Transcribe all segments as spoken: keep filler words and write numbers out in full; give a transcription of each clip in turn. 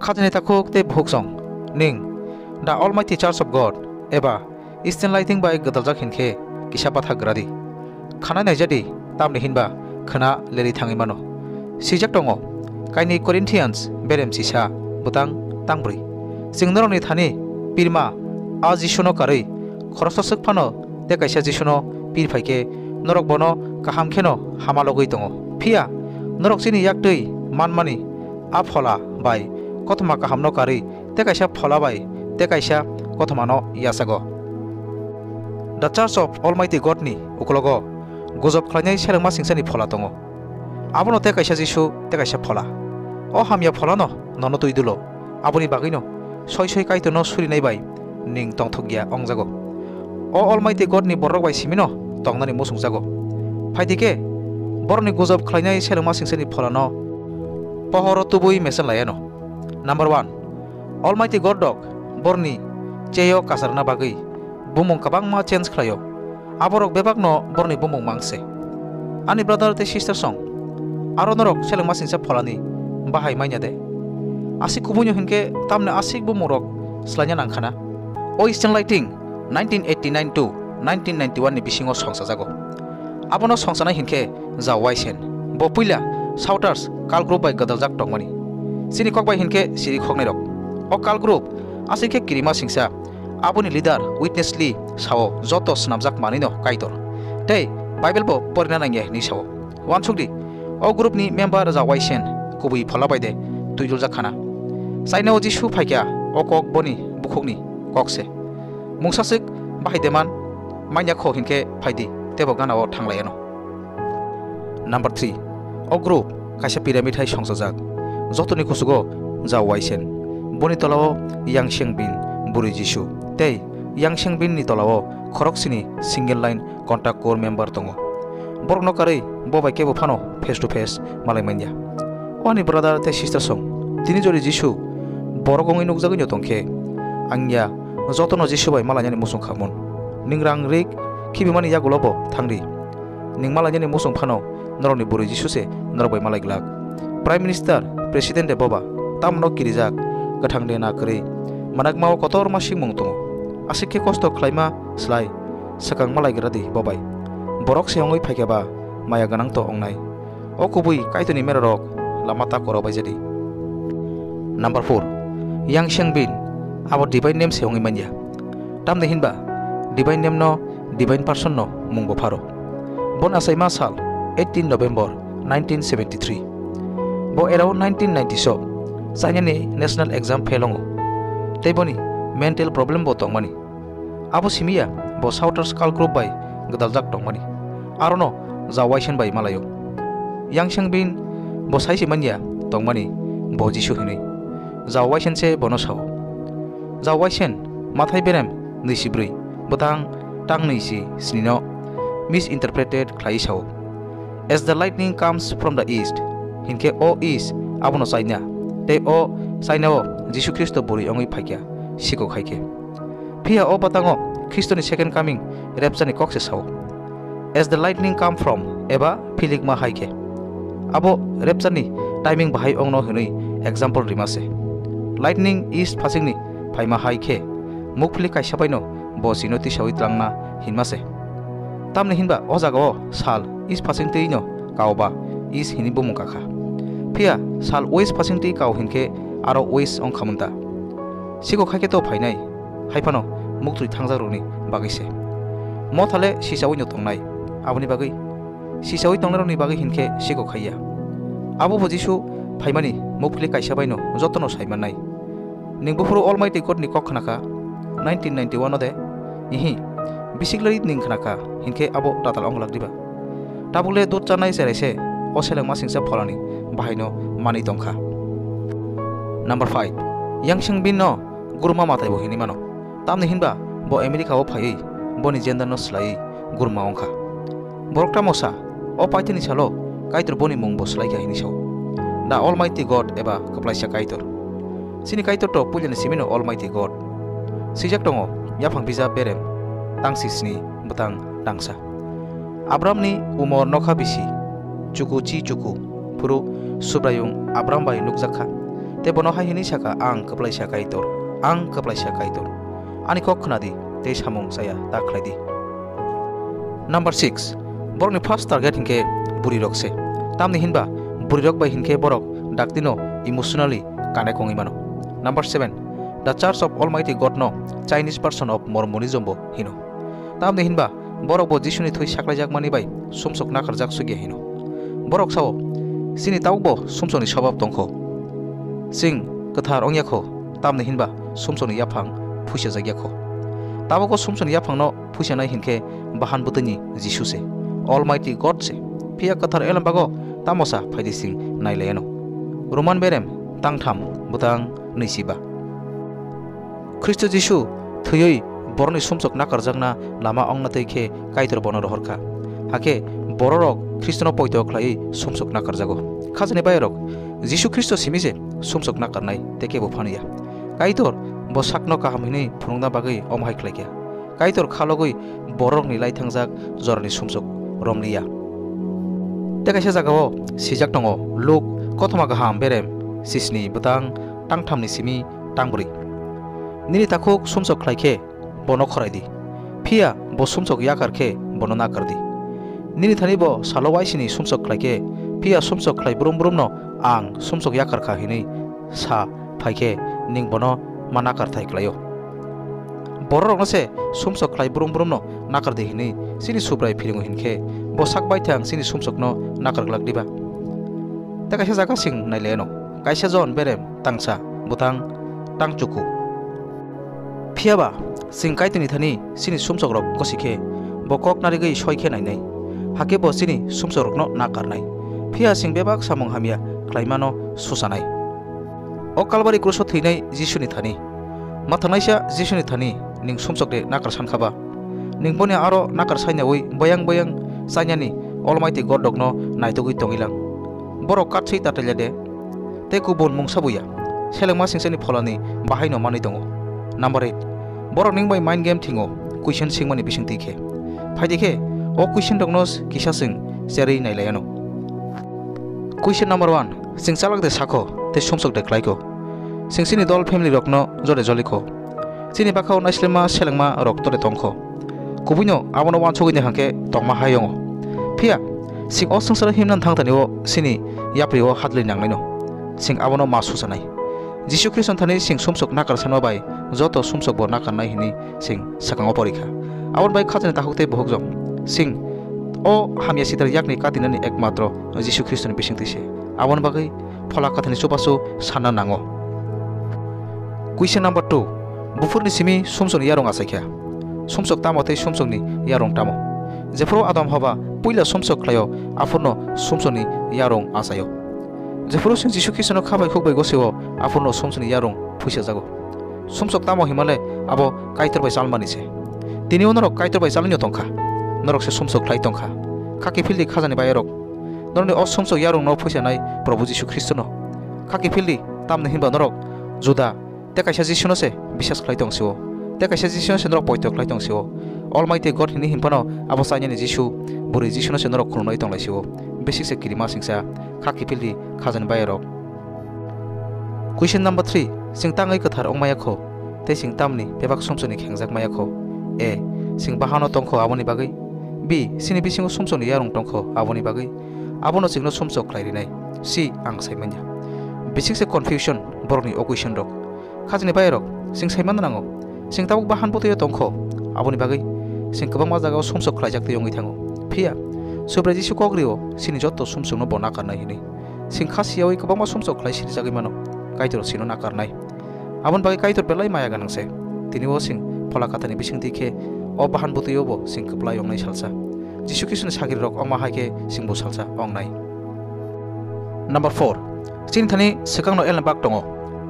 Khajani takhuk tei bukhuksong, ning The Almighty Church of God eba Eastern Lighting bai gwdaljak hinkhe kisa bathak gra di. Khanai naijadi, tamni hinba khwna leri thangwi mano. Swijak tongo, Kaini Corinthians berem sisa, bwtang tangbrwi. Chwng norokni thani pirma a Jisuno karwi khoroksa swk phano tei kaisa Jisuno pir phai khe norok bono kaham kheno hama logwi tongo. Phiya norok chini yak twi manmani a Phola bai kothoma kahamno karwi tei kaisa Phola bai tei kaisa kothomano yachago. The Church of Almighty God ni uklogo gujop khlainai selengma singsani Phola tongo. Abono tei kaisa Jisu tei kaisa Phola. O hamya Pholano nono twi dulo. Aboni bagwino soi soi Kaitorno surinai bai ning tongthokya ongjago. O Almighty God ni borok bai simino tongnani muchungjago. Phaidi khe, borokni gujop khlainai selengma singsani Pholano pohoro tubui mesen laiano. Number one, Almighty God rok borni cheyo kacharna bagwi bumung kwbangma change khlaio. Aborok bebakno borni bumung mang se. Ani brother tei sister song, aro norok selengma singsa Pholani bahai manya de? Aswk kubuino hinkhe tamni aswk bumungrok swlaina nangkhana. O Eastern Lighting nineteen eighty-nine to nineteen ninety-one ni bisingo songchajago. Abono songchanai hinkhe Zhao Waisen. Bo puila Shouters cult group bai gwdaljak tongmani. Chini kok bai hinkhe siri khoknairok. O cult group aswk khe kirima singsa. Aboni leader Witness Lee sao joto swnamjak manwino Kaitor. Tei Bible bo porina nangya hinwi sao. Wansukdi, o group ni member Zhao Waisen kubui Phola bai de twiduljak khana. China o Jisu phaikha, o kok boni bukhukni kok se. Mungsaswk bahai deman manya kho hinkhe phaidi, tebo gana o thanglaiano. Number three, o group kaisa pyramid hai songchajak. Jotoni kuchugo Zhao Waisen. Boni tolao Yang Xiangbin, bwrwi Jisu. Tei Yang Xiangbin ni tolao khoroksini single line contact core member tongo. Borokno karwi bo bai kebo phano face to face malai manya. O ani brother tei sister song, tini jori Jisu borok wngwi nukjagwino tongkhe, ang ya jotono Jisu bai malainani muchung khamon. Ning rang rik khibimani yagulo bo thangri. Ning malainani muchung phano norokni bwrwi Jisu se norok bai malai glak. Prime Minister, President de boba, tamno kirijak, kwthang de na kwrwi, manakmao kotorma singmung tongo. Aswk khe kosto khlaima slai swkang malai gra di bo bai. Borok se wngwi phaikha ba maya gwnang to wngnai. O kubui Kaitorni merarok lama ta koro bai jadi. Number four, Yang Xiangbin, abo divine name se wngwi manya. Tamni hinba divine name no divine person no mung bo pharo. Bon achaima sal eighteen November nineteen seventy-three. Bo around nineteen ninety so China ni national exam fail wngo. Tei boni mental problem bo tongmani. Abo simiya bo Shouters cult group bai gwdaljak tongmani. Arono Zhao Waisen bai malaio. Yang Xiangbin bo sai se manya tongmani bo Jisu hinwi. Zhao Waisen se bono sao. Zhao Waisen, Mathai berem nwi si bwrwi, bwtang tang nwi si sni no misinterpreted khlaiwi sao. As the lightning comes from the east, hinkhe o east abono China, tei o China o Jisu Khristo bwrwi wngwi phaikha, sikok hai khe. Phiya o bwtango Khristoni second coming, rapture ni kok se sao. As the lightning come from, eba philikma hai khe. Abo rapture ni timing bahai ongno hwnwi example rima se. Lightning east phasingni phaima hai khe, mukphli kaisa baino bo chino tisawi tlangna hinma se. Tamni hinba o jagao sal east phasing twi no kao ba east hini bumung kakha. Phiya sal west phasing twi kao hinkhe aro west ongkha mun ta. Sikok hai khe to phainai, hai phano muktwi thangjakrokni bagwi se. Mothale sichawi no tongnai, aboni bagwi sichawi tongnairokni bagwi hinkhe sikok hai ya. Abo bo Jisu phaimani mukphli kaisa baino jotono sai mannai. Ning buphuru Almighty God ni kok khna kha, nineteen ninety-one o de? Ihi, bisiklari ning khna kha, hinkhe abo tatal ong glak diba? Tabukle dud chanai cherai se o selengma singsa pholani bahaino manwi tong kha. Number five, Yang Xiangbin no guruma matai bo hinwi mano. Tamni hinba bo America o phaiwi boni gender no swlaiwi guruma wng kha. Borok tamo sa, o paithaini salo Kaitor boni mung bo swlai kha hinwi sao. The Almighty God eba kwplaisa Kaitor. Chini Kaitor to puilani simino Almighty God. Swijak tongo, yaphang bijap berem, tangsi sni, bwtang tangsa. Abramni umor nokha bisi, chuku chi chuku, phuru Subraiyung Abram bai nukjak kha. Tei bono hai hwnwi sa kha, "Ang kwplaisa Kaitor, ang kwplaisa Kaitor. Ani kok khna di, tei samung chaya ta khlai di." Number six, borokni first target hinkhe bwrwirok se. Tamni hinba bwrwirok bai hinkhe borok daktino emotionally connect wngwi mano. Number seven, The Church of Almighty God no Chinese version of Mormonism bo hino. Tamni hinba borok bo Jisuni thwi saklaijakmani bai sumsok nakarjak sugya hino. Borok sao, "Chini tabukbo sumsokni sobab tongkho. Chwng kwthar wngya kho, tamni hinba sumsokni yaphang phuisajakya kho." Tabukbo sumsokni yaphangno phuisanai hinkhe bahan bwtwini Jisu se, Almighty God se. Phiya kwthar elembago tamo sa phaidi chwng nailaiano. Roman berem tangtham bwtang nwichiba. Khristo Jisu thwiwi borokni sumsok nakarjakna lama ongna twi khe Kaitor bono rohor kha. Hakhe bororok Khristono poito khlaiwi sumsok nakarjago. Khajani bayarok Jisu Khristo simi se sumsok nakarnai tei kebo phano ya. Kaitor bo sakno kaham hwnwi phunukna bagwi omo hai khlai kha. Kaitor khalogwi bororokni lai thangjak jorani sumsok romliya. Tei kaisa jagao swijak tongo, Luk kothoma kaham berem sisni bwtang tangthamni simi tangbrwi. Nini takhuk sumsok khlai khe bono khorai di, phiya bo sumsok yakar khe bono nakar di. Nini thani bo salo waisini sumsok khlai khe, phiya sumsok khlai brum brumno ang sumsok yakar kha hwnwi sa phai khe, ning bono ma nakar thai khlaio. Bororokno se sumsok khlai brum brumno nakar di hwnwi chini Subrai phiringo hinkhe, bo sak baithang chini sumsokno nakar glak diba? Tei kaisa jaga chwng nai leno, kaisa Jon berem tangsa bwtang tangchuku. Phiya ba, chwng Kaitorni thani chini sumsokrok gosi khe, bo kok narigwi soi khe nainai, hakhe bo chini sumsokrokno nakarnai. Phiya chwng bebak samung hamya khlaimano susanai. O Kalbari kruso thwinai Jisuni thani, ma thangnaisa Jisuni thani ning sumsok de nakar san kha ba? Ning boni aro nakar sainaui boyang boyang chainani Almighty God rokno naitugwi tongwi lang. Borok katswi ta taila de, tei kubun mungsa buya, selengma singchani pholani bahaino manwi tongo. Number eight, borok ning bai mind game thingo, question singmani bisingtwi khe. Phaidi khe, o question rokno kisa chwng cherwi nailaiano. Question number one, chwng chalak de sakho, tei sumsok de khlaikho. Chwng chini dol family rokno jode jolikho. Chini bakhao naislema selengma rok tole tongkho. Kubuino abono wansugwi de hangkhe tongma hai wngo. Phiya, chwng o swngcharo himna thangtani o chini yapri o hadlwi nangnaino. Chwng abono ma susanai. Jisu Khristo thani chwng sumsok nakar sanma bai joto sumsok bo nakarnai hwnwi chwng swkango porikha. Aboni bai khajani takhuk tei bohok jong. Chwng o hamya sitar yakni katinani ekmatro Jisu Khristoni bisingtwi se. Aboni bagwi Phola Kathani chubachu sanna nango. Question number two, buphurni simi sumsokni yarung achaikha. Sumsok tamo tei sumsokni yarung tamo? Jephuru Adam Hoba puila sumsok khlaio, aphurno sumsokni yarung achaio. Jephuru chwng Jisu Khristono kha bai khuk bai gosio, aphurno sumsokni yarung phuisajago. Sumsok tamo himale abo Kaitor bai chalmani se. Tini o norok Kaitor bai chalwino tongkha. Norok se sumsok khlai tongkha. Kha kiphildi khajani bayarok. Norokni o sumsok yarungno phuisanai Probhu Jisu Khristono. Kha kiphildi, tamni hinba norok Juda tei kaisa Jisuno se bisas khlai tong sio. Tei kaisa Jisuno se norok poito khlai tong sio. Almighty God hini hinphano abo chainani Jisu, bwrwi Jisuno se norok khulumnai tong lai sio. Bisik se kirima singsa, kha kiphildi khajani bayarok. Question number three, chwng tangwi kwthar wng maya kho, tei chwng tamni bebak sumsokni khengjak maya kho? A, chwng bahano tong kho aboni bagwi? B, chini bisingo sumsokni yarung tong kho aboni bagwi? Abono chwngno sumsok khlai rinai. C, ang sai manya. Bisik se confusion borokni o question rok. Khajani bayarok, chwng sai manna nango. Chwng tabuk bahan bwtwi o tong kho, aboni bagwi chwng kwbangma jagao sumsok khlaijak twi wngwi thango. Phiya, Subrai Jisu kok rio chini joto sumsokno bo nakarnai hwnwi. Chwng kha siyaui kwbangma sumsok khlai sirijagwi mano, Kaitor chwngno nakarnai. Aboni bagwi Kaitor belai maya gwnang se. Tini o chwng Phola Kathani bisingtwi khe o bahan bwtwi o bo chwng kwplai wngnai salsa. Jisu Khristoni sagrirok wngma hai khe chwngbo salsa wngnai. Number four, chini thani swkangno elna bak tongo.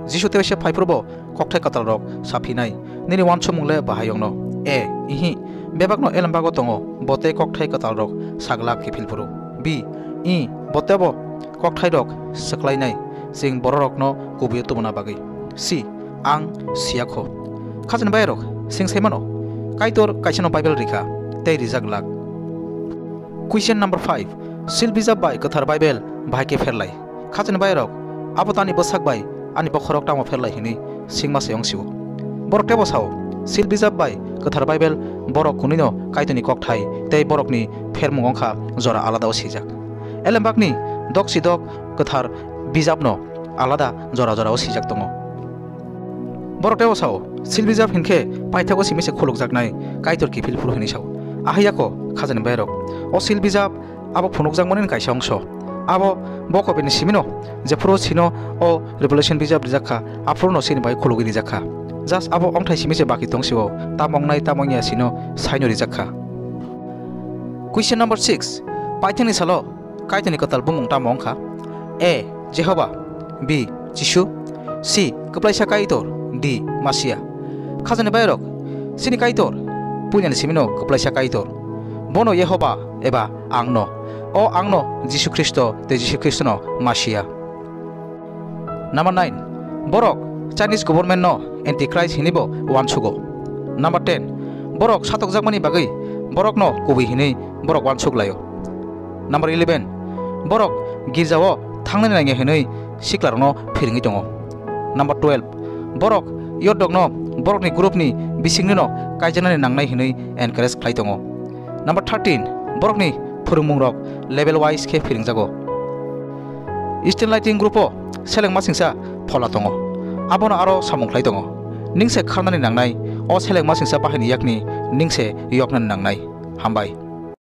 Jisu tei waisa phai phuru bo kokthai kwtal rok saphinai, nini wansukmung le bahai ongno. A, ihi, bebakno elembago tongo, bo tei kokthai kwtal rok saglak kiphil phuru. B, i, bo tei bo kokthai rok swklainai, chwng bororokno kubuio tubuna bagwi. C, ang siya kho. Khajani bayarok, chwng sai mano, Kaitor kaisano Bible rikha, tei rijak glak. Question number five, Sil bijap bai Kwthar Bible bahai khe pherlai. Khajani bayarok, abo tani bwsak bai ani bokhorok tamo pherlai hinwi singma se wng sio. Borok tebo sao, Sil bijap bai Kwthar Baibel borok kunui no Kaitorni kokthai tei borokni phermung wngkha jora alada o swijak. Elembakni dok si dok Kwthar bijapno alada jora jora o swijak tongo. Borok tebo sao, Sil bijap hinkhe paithago simi se khulukjaknai Kaitor kiphil phuru hinwi sao. Ahai yako khajani bairok, o Sil bijap abo phunukjakmani kaisa ongso. Abo bo kobini simino jephuru sino o Revelation bijap rijak kha, aphuruno sini bai khulugwi rijak kha. Just abo ongthai simi se baki tong sio, tamo wngnai tamo wngya sino saino rijak kha. Question number six. Paithakni salo Kaitorni kwtal bumung tamo wngkha? A. Jehoba. B. Jisu. C. Kwplaisa Kaitor. D. Masia. Khajani bairok, sini Kaitor, puinani simino kwplaisa Kaitor. Bono Jehoba eba Angno. O Angno Jisu Khristo tei Jisu Khristono Masia. Number nine. Borok Chinese government no Antichrist hinwi bo uansugo. Number ten. Borok satokjakmani bagwi borokno kubui hinwi borok uansuk laio. Number eleven. Borok girjao thangnani nangya hinwi siklarokno phiringwi tongo. Number twelve. Borok yordokno borokni groupni bisingni no kaijaknani nangnai hinwi encourage khlai tongo. Number thirteen. Borokni phwrwngmungrok level wise khe phiringjago. Eastern Lighting Group o seleng masingsa phola tongo. Abono aro samung khlai tongo. Ningse kharnani nangnai, o seleng masingsa bahaini yakni ningse yoknani nangnai. Hambai.